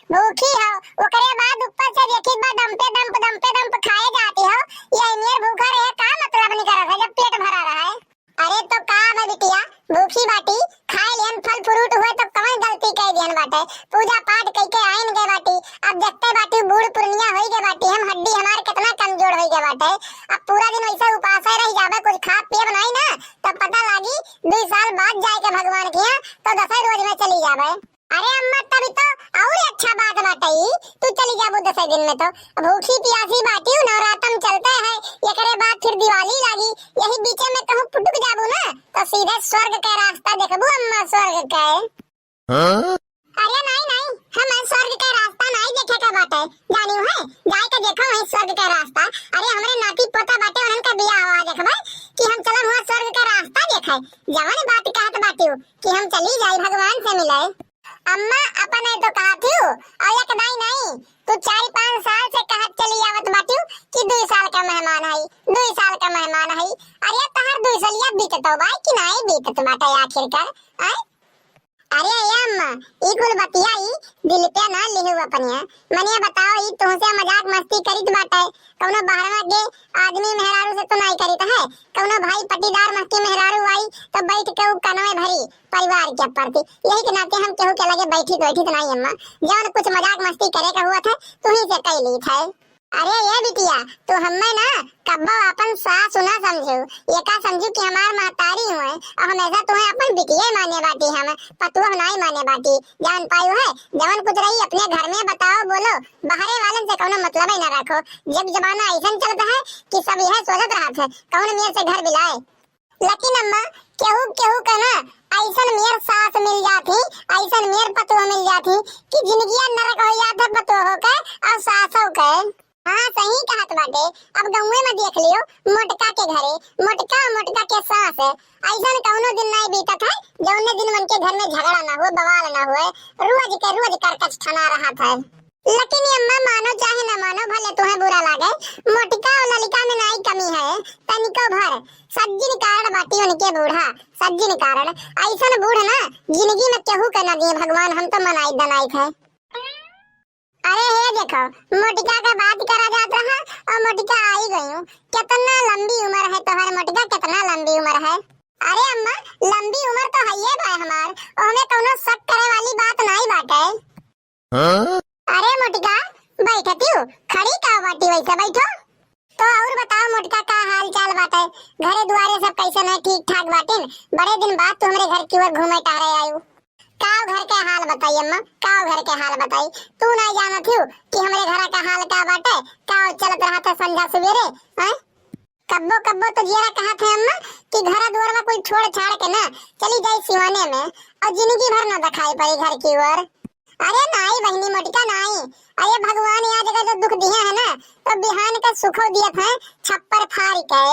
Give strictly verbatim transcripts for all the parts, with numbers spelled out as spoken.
भूखी हो, ओकरे बाद ऊपर से देखी बा डंपे डंप, डंपे डंप खाए जाती हो। ये नियर भूखा रहे का मतलब निकरत है जब पेट भरा रहे? अरे तो का बा बिटिया, भूखी बाटी, खाए लिहन फल फ्रूट हुए तो कवन गलती कह दिहन बाटे? पूजा पाठ कइके आइन गए बाटी, अब देखते बाटी बूढ़ पुरनिया होई गए बाटी, हम हड्डी हमार कितना कमजोर होई गए बाटे। अब पूरा दिन वैसे उपासे रह जाबे, कुछ खा पियब नहीं ना, तब पता लागी दुई साल बाद जाए के भगवान के यहाँ तो दसई रोज में चली जाबे। अरे अम्मा, तभी तो और अच्छा बात बाटे ई, तू चली जाबू दसई दिन में तो। भूखी पियासी बाटी, नवरातम चलते है, एकरे बाद फिर दिवाली लागी, यही बीचे में कहूँ पुटुक जाबू ना, तो सीधे स्वर्ग के रास्ता देखबू अम्मा, स्वर्ग के। हाँ? अरे नहीं, नहीं, हम स्वर्ग के रास्ता नहीं देखे के बाटे, जानियो है, जाए के देखो है स्वर्ग के रास्ता। अरे हमरे नाती पोता बाटे, उन्हन का बियाह हुआ देखबे कि हम चलम हुआ स्वर्ग के रास्ता देखे। जवन बात कहत बाटी कि हम चली जाई भगवान से मिले। अम्मा, अपने तो कहत हूँ, और एक दाई नहीं, तू चार पाँच साल से कहत चली आवत बाटियो कि दुई साल का मेहमान है, दुई साल का मेहमान है। अरे तहर दुई सालिया बीतत हो बाई कि नहीं बीतत बाटे आखिरकार, आय? अरे ए अम्मा, ई कुल बतिया ई दिल पे ना लिहू अपने। मने बताओ, ई तुमसे मजाक मस्ती करित बाटे, कौनो बहरवा के आदमी मेहरारू से तो नहीं करित है, कौनो भाई पट्टीदार महकी मेहरारू आई तो बैठ के उ कनवे भरी परिवार के प्रति। यही के नाते हम केहू के लगे बैठित बैठित नहीं अम्मा, जवन कुछ मजाक मस्ती करे का हुआ था तुही से कह ली था। अरे ए बिटिया, तू हमें ना कब्बो अपन सास ना समझू, ये का समझू कि हमार महतारी हुए और हमेशा तुम्हें अपन बिटिया माने बाटी, हम पतुआ नहीं माने बाटी। जान पायु है, जवन कुछ रही अपने घर में बताओ, बोलो, बाहरे वालन से कौनो मतलब ही ना रखो। जब जमाना ऐसन चलता है कि सब यह सोचत रहत है कौन मेर से घर बिलाए। लेकिन अम्मा, केहू केहू के ना ऐसन मेर सास मिल जात ही, ऐसन मेर पतुआ मिल जात ही कि जिंदगिया नरक हो जात है पतुआ के और सासों के। हाँ, सही कहत बाटे। अब गौवे में देख लियो, मोटका के घरे मोटका, मोटका के सास, ऐसन कौनो दिन नहीं बीतत है जौने दिन उनके घर में झगड़ा ना हुए, बवाल ना हुए, रोज के रोज करकच ठना रहत है। लेकिन ये अम्मा, मानो चाहे ना मानो, भले तुम्हें बुरा लागे, मोटका और ललिका में नाई कमी है तनिको भर। सज्जिन कारण बाटी उनके बूढ़ा, सज्जिन कारण। ऐसन बूढ़ ना जिंदगी में केहू के ना दिए भगवान, हम तो मनाई दनाई थे। अरे हे देखो, मोटका का बात करा जात रहा और मोटका आई गई। कितना लंबी उम्र है तोहर मोटका, कितना लंबी उम्र है। अरे अम्मा, लंबी उम्र तो है ये बा हमार, ओहमे कौनो शक करे वाली बात नहीं बाटे। हाँ? अरे मोटका, बैठतियो, खड़ी का बाटी वैसे बैठो। तो और बताओ मोटका, का हाल चाल बाटे? घरे दुआरे सब कैसन है, ठीक ठाक बाटिन? बड़े दिन बाद तू हमरे घर की ओर घूमे टहरे आयु। काव घर के हाल बताई अम्मा, काव घर के हाल बताई? तू ना जानत हियो कि हमरे घर का हाल का बाटे? काव चलत रहत है संझा सुबेरे, हैं? कब्बो कब्बो तो जियरा कहत है अम्मा कि घर दुआर में कुल छोड़ छाड़ के ना चली जाई सिवाने में और जिंदगी भर ना दिखाई पड़ी घर की ओर। अरे नाई बहिनी मोटका नाई, अरे भगवान यहाँ जगह जो दुख दिया है ना तो बिहान का सुखो दियत है छप्पर फाड़ के।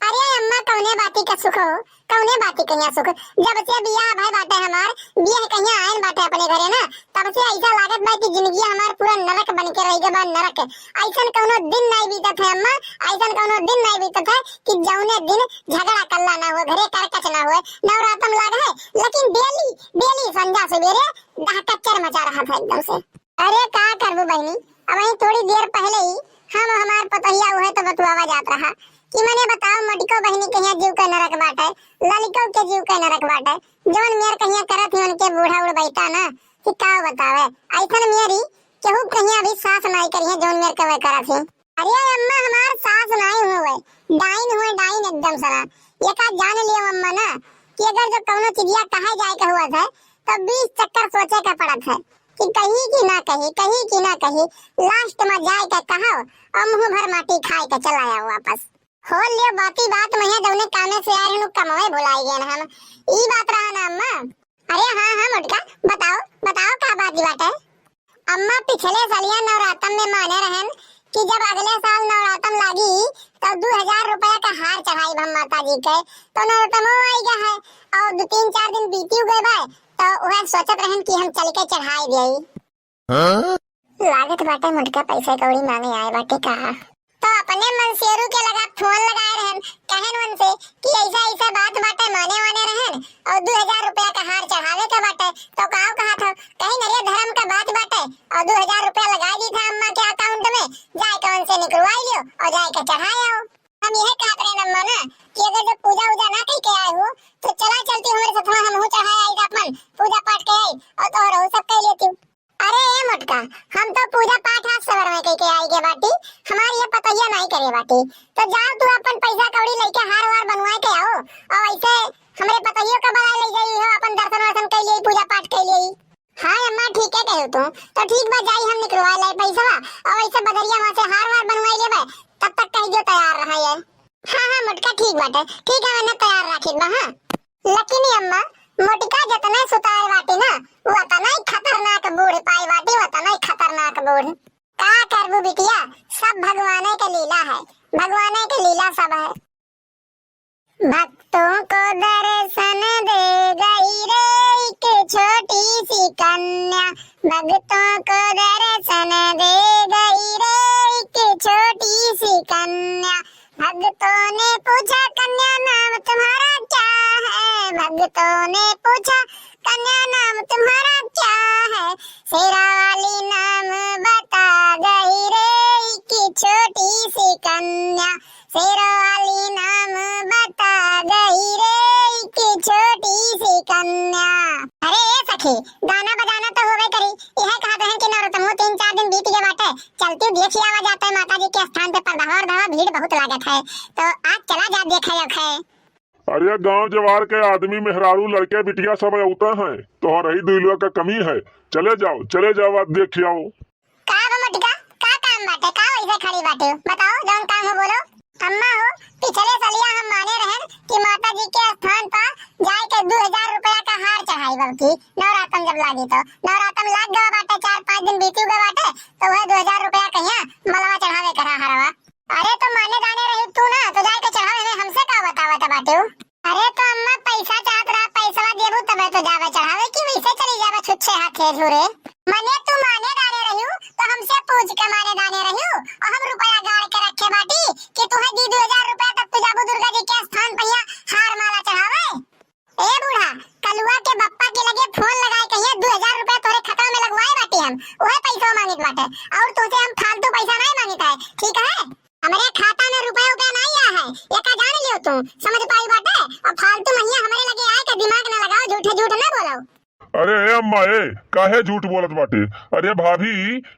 अरे अम्मा कौने बाती का सुखो, कौने बाती कहिया सुख? जब से बियाह भय बाटे हमार, बियाह कहिया आयन बाटे अपने घरे ना, तब से ऐसा लागत बा कि जिंदगी हमार पूरा नरक बन के रह गया बा, नरक। ऐसन कौनो दिन नहीं बीतत है अम्मा, ऐसन कौनो दिन नहीं बीतत है कि जौने दिन झगड़ा कल्ला ना हुए, घरे करकच ना हुए। नवरातम लाग है, लेकिन डेली, डेली संझा सुबेरे दहकच्चर मचा रहा था एकदम से। अरे का करबू बहिनी, अब वही थोड़ी देर पहले ही हम हमार पतोहिया उहे तो बतुआवा जात रहा कि मने बताओ मोटको बहिनी कहिया जीव के नरक बाटे, ललिको के जीव के नरक बाटे। जवन मेर कहिया करत ही उनके बूढ़ा उड़बैता ना कि का बतावे, ऐसन मेरी केहू कहिया भी सास नाई करिए जवन मेर के वह करत ही। अरे अम्मा हमार सास नाई हुए, डाइन हुए, डाइन एकदम सरा। ये का जान लियो अम्मा ना कि अगर जो कौनो चिड़िया कहा जाए के हुआ था तो बीस चक्कर सोचे के पड़त है कि कही कि ना कही, कही कि ना कही। लास्ट में जाए के कहो और मुंह भर माटी खाए के चला आओ वापस। हो लियो बाती बात में है, जौने कामे से आए रहनु कमवे भुलाई गए हम। ई बात रहा ना अम्मा? अरे हाँ हाँ मोटका, बताओ बताओ का बात बाटे? अम्मा पिछले सालिया नवरातम में माने रहन कि जब अगले साल नवरातम लागी तो दो हजार रुपया का हार चढ़ाई हम माता जी के। तो नवरातमो आई गया है और दो तीन चार दिन बीती गए बा, तो वह सोचत रहन कि हम चल के चढ़ाई दे। हाँ? लागत बाटे मोटका पैसा कौड़ी मांगे आए बाटे का। तो अपने मनसेरू के लगा फोन लगाए रहन, कहन उनसे कि ऐसा ऐसा बात बाटे, माने वाने रहन और दो हजार रुपया का हार चढ़ावे के बाटे। तो काव कहा था, कहीं नरिया धर्म का बात बाटे और बत्ती। तो जाओ तू अपन पैसा कौड़ी लइके हार वार बनवाए के आओ, और ऐसे हमरे पतोहियो का बनाए ले जाई हो, अपन दर्शन वर्शन कर लिए, पूजा पाठ कर लिए। हाँ अम्मा, ठीक है कहो तू। तो ठीक बा, जाई हम निकलवा लाई पैसवा, और ऐसे बदरिया वहाँ से हार वार बनवाई लेबे, तब तक कह दियो तैयार रहा ये। हाँ हाँ मोटका, ठीक बाटे, ठीक है, मैंने तैयार राखी बा। हाँ लेकिन अम्मा, मोटका जतने सुतार बाटी ना, वो उतना ही खतरनाक बूढ़ पाई बाटी, वो उतना ही खतरनाक बूढ़। का करबू बिटिया, सब भगवाने के लीला है, भगवाने के लीला सब है। भक्तों को दर्शन दे गई रे एक छोटी सी कन्या, भक्तों को दर्शन दे गई रे एक छोटी सी कन्या। भक्तों ने पूछा कन्या नाम तुम्हारा क्या है, भक्तों ने पूछा कन्या नाम तुम्हारा क्या है, शेरा वाली नाम बता गई रे एक छोटी सी कन्या, शेरा वाली नाम बता गई रे एक छोटी सी कन्या। अरे ए सखी, गाना बजाना तो होबे करी, यह कहत रहन कि नवरतमो तीन चार दिन बीत गए बाटे, चलती देखी आवा जाता है माता जी के स्थान पे, परदहवा वरदहवा भीड़ बहुत लागत है, तो आज चला जा देखे ओखे। अरे गांव जवार के आदमी, मेहरारू, लड़के, बिटिया सब अउता हैं, तोहर ही दुइलवा का कमी है। चले जाओ, चले जाओ, आज देख आओ। का बा मोटका, का काम बाटे, का वैसे खड़ी बाटे? बताओ, जौन काम हो बोलो। अम्मा हो, पिछले सलिया हम माने रहन कि माता जी के स्थान पर जाए के दू हजार रुपया का हार चढ़ाई बल्कि नवरातन जब लागी तो। नवरातन लाग गवा बाटे, चार पाँच दिन बीती गए बाटे, तो वह दू हजार रुपया कहिया मलवा चढ़ावे करा हरवा। अरे तो माने दाने रही तू ना, तो जाए के चढ़ावे में हमसे का बतावत बाटे हो? अरे तो अम्मा पैसा चाहत रहा, पैसवा देबू तबे तो जावे चढ़ावे कि वैसे चली जावे छुच्छे हाथे झूरे। मने तू माने दाने रही तो हमसे पूछ के माने दाने रही और हम रुपया गाड़ के रखे बाटी कि तुहे दी दू हजार रुपया तब तू जाबू दुर्गा जी के स्थान पहिया हार माला चढ़ावे। ए बूढ़ा, कलुआ के बप्पा के लगे फोन लगाए कहिया दू हजार रुपया तोरे खतवा में लगवाए बाटी हम, उहे पैसा मांगित बाटे और तुझसे हम फालतू पैसा नहीं मांगित है, ठीक है? हमरे खाता में रुपया उपया नहीं आया है, एका जान लियो तू, समझ पाई बाटे? और फालतू महिया हमरे लगे आए के दिमाग ना लगाओ, झूठे झूठ ना बोलो। अरे ए अम्मा ए, काहे झूठ बोलत बाटे? अरे भाभी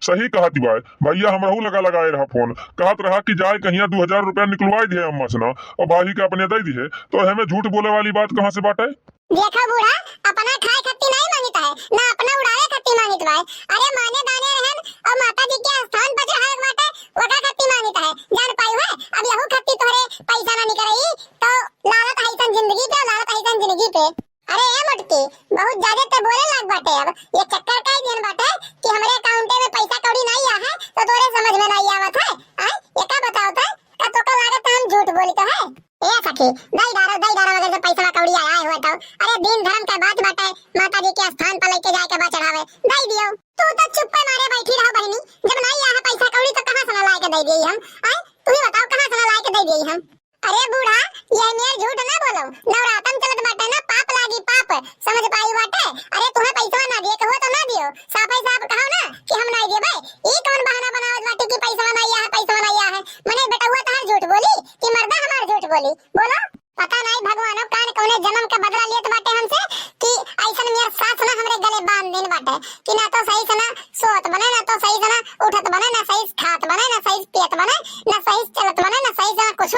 सही कहत बा, भैया हमरहू लगा लगाए रहा फोन, कहत रहा कि जाए कहिया दू हजार रुपया निकलवाई दिहे अम्मा से ना, और भाभी के अपने दे दिहे, तो हमें झूठ बोले वाली बात कहाँ से बाटे? देखो बूढ़ा, अपना खाए खत्ती नहीं मांगित है, ना अपना उड़ावे खत्ती मांगित बा। अरे माने दाने रहन और माता जी के स्थान पर चढ़ावे के बाटे, ओका खत्ती मांगित है। जान पाई है, अब यहू खत्ती तोहरे पैसा ना निकरई, तो लालत है ऐसन जिंदगी पे, लालत है ऐसन जिंदगी पे। अरे ए मोटकी, बहुत ज्यादा ते बोले लाग बाटे। अब ये चक्कर काहे दिहन बाटे कि हमरे अकाउंटे में पैसा कौड़ी नहीं आ है, तो तोरे समझ में नहीं आवत है? आय, ये का बताओ थे? का तोका लागत है हम झूठ बोली तो है? ए सखी, दई डारो, दई डारो, अगर से पैसा कौड़ी आया है हुआ तो। अरे दीन धर्म का बात बाटे, माता जी के स्थान पर लेके जाए के बा चढ़ावे, दई दियो। तू तो चुप्पे मारे बैठी रहो बहिनी, जब नहीं आया है पैसा कौड़ी तो कहाँ से ना लाए के दे दिए हम? आय, तू ही बताओ कहाँ से ना लाए के दे दिए हम? अरे बूढ़ा, ये मेर झूठ ना बोलो, नवरातन चलत बाटे ना, पाप लागी पाप, समझ पाई बाटे। अरे तुम्हें पैसा ना दिए कहो तो ना दियो, साफे साफ कहो ना कि हम ना दिए भाई। ई कौन बहाना बनावत बाटे कि पैसा ना आया है, पैसा ना आया है? मने बेटउआ तहार झूठ बोली कि मर्दा हमार झूठ बोली? बोलो। पता नहीं भगवानो कान कौने जन्म का बदला लेत बाटे हमसे कि ऐसन मेर सास ना हमरे गले बांध देन बाटे कि ना तो सही से ना सोत बने, ना तो सही से ना उठत बने, ना सही से खात बने, ना सही से पियत बने, ना सही से चलत बने, ना सही से ना कुछ।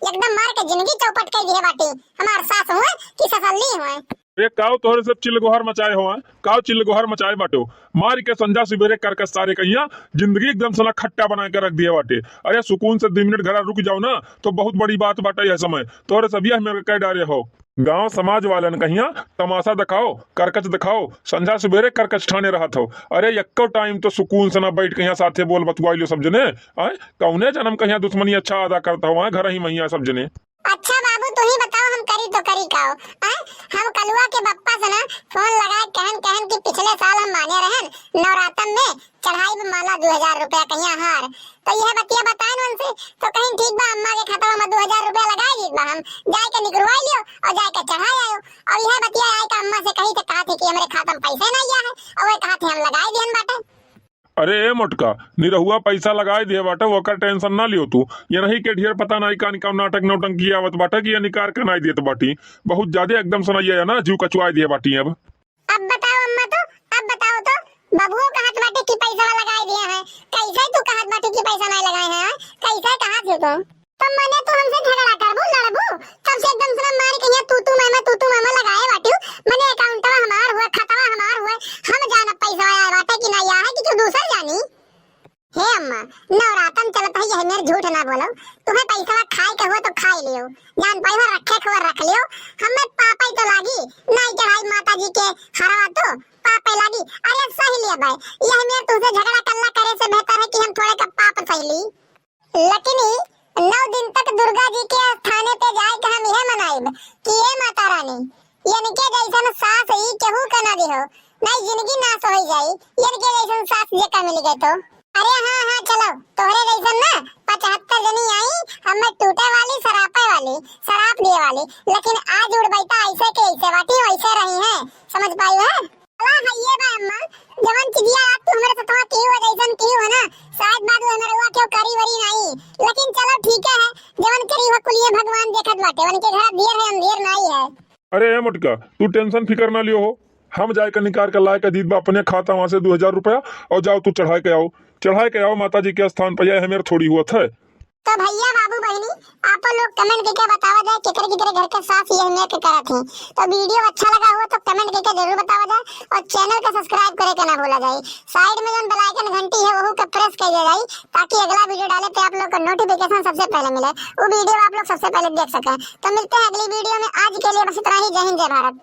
एकदम मार के जिंदगी चौपट कर दिए बाटी। हमार सास हुए कि ससल्ली हुए। अरे काव तोहरे सब चिल्लगोहर मचाए हो, काव चिल्लगोहर मचाए बाटो? मार के संझा सुबेरे करकस सारे कहिया जिंदगी एकदम सना खट्टा बना के रख दिए बाटे। अरे सुकून से दो मिनट घरा रुक जाओ ना, तो बहुत बड़ी बात बाटे यह समय। तोहरे सब यह मेरे कह डारे हो। गांव समाज वालन कहिया तमाशा दिखाओ, करकच दिखाओ, संझा सुबेरे करकच ठाने रहत हो। अरे यक्को टाइम तो सुकून से ना बैठ कहिया साथे बोल बतुआई लो सब जने। आय, कौने जन्म कहिया दुश्मनी अच्छा अदा करत हो, आय, घर ही महिया सब जने। अच्छा बाबू, तू ही बताओ, हम करी तो करी काओ? आय, हम कलुआ के बप्पा से ना फोन लगा कहन कहन कि पिछले साल हम माने रहन नवरातन में चढ़ाई माला दो हजार रुपया कहिया हार। तो यह बतिया बताएन उनसे, तो कहीं ठीक बा, अम्मा के खाता में दो हजार रुपया लगाई दीत बा, हम जाए के निकलवाई लियो और जाए के चढ़ाई आयो। और यह बतिया आए के अम्मा से कही थे, कहा थे कि हमरे खाता में पैसे नहीं आया है, और वह कहा थे हम लगाई दिहन बाटे। अरे ए मोटका, निरहुआ पैसा लगाई दिए बाटे, ओकर टेंशन ना लियो तू। ये नहीं के ढेर पता नहीं कान काम नाटक नौटंकी आवत बाटे कि ये निकार के नहीं देत बाटी। बहुत ज्यादा एकदम सनैया है ना, जीव कचुआई दिए बाटी अब। अब बताओ अम्मा तो, अब बताओ तो, बबुओ कहत बाटे कि पैसा लगाए दिए हैं, कैसे तू कहत बाटे कि पैसा नहीं लगाए हैं, कैसे कहत हो तू? तो मने तू हमसे झगड़ा करबू, लड़बू? तब से एकदम से ना मार के यहाँ तू तू मैं मैं, तू तू मैं मैं लगाए बाटियो। मने अकाउंटवा हमार हुए, खतवा हमार हुए, हम जानब पैसा आया बाटे कि ना आया है कि तू दूसर जानी। हे अम्मा, नवरातन चलत है, यह मेर झूठ ना बोलो। तुम्हें पैसा खाए के हुआ तो खाए लियो, जान पाई हो रखे के हुआ रख लियो। हमें पापा ही तो लागी, नाई चढ़ाई माता जी के हरवा तो पापा ही लागी। अरे सही लिया भाई, यह मेर तुमसे झगड़ा कल्ला करे से बेहतर है कि हम थोड़े का पाप सही ली। लेकिन ई नौ दिन तक दुर्गा जी के स्थाने पे जाए के हम यह मनाइब कि ए माता रानी, इनके जैसन सास ई केहू के ना दिहो, नहीं जिंदगी नाश हो जाई। इनके जैसन सास जे का मिल गए तो। अरे हाँ हाँ चलो, तोहरे जैसन ना पचहत्तर जनी आई, हमें टूटे वाली, सरापे वाली, सराप दिए वाली, लेकिन आज उड़बैता ऐसे के ऐसे बाटी वैसे रही है, समझ पाई है? चला है ये बा अम्मा, जवन चीजिया आज तू हमरे सथवा की हो जैसन की हो ना, शायद बाद में हमरे हुआ क्यों करी वरी नहीं, लेकिन चलो ठीक है, जवन करी हो कुलिए भगवान देखत बाटे, उनके घर देर है अंधेर नहीं है। अरे ए मोटका, तू टेंशन फिकर ना लियो हो, हम जाए के निकाल के लाए के दीद बा अपने खाता वहाँ से दो हजार रुपया, और जाओ तू चढ़ाए के आओ, चढ़ाए के आओ माता जी के स्थान पर, यह हमें थोड़ी हुआ था। तो भैया बाबू बहनी, आप लोग कमेंट करके बतावा जाए केकरे केकरे घर के सास यह मेर के करत हैं। तो वीडियो अच्छा लगा हो तो कमेंट करके जरूर बतावा जाए और चैनल का सब्सक्राइब करे के ना भूला जाए। साइड में जौन बेल आइकन घंटी है वहू के प्रेस कर दिया जाए ताकि अगला वीडियो डाले पे आप लोग को नोटिफिकेशन सबसे पहले मिले, वो वीडियो आप लोग सबसे पहले देख सकें। तो मिलते हैं अगली वीडियो में, आज के लिए बस इतना ही। जय हिंद, जय भारत।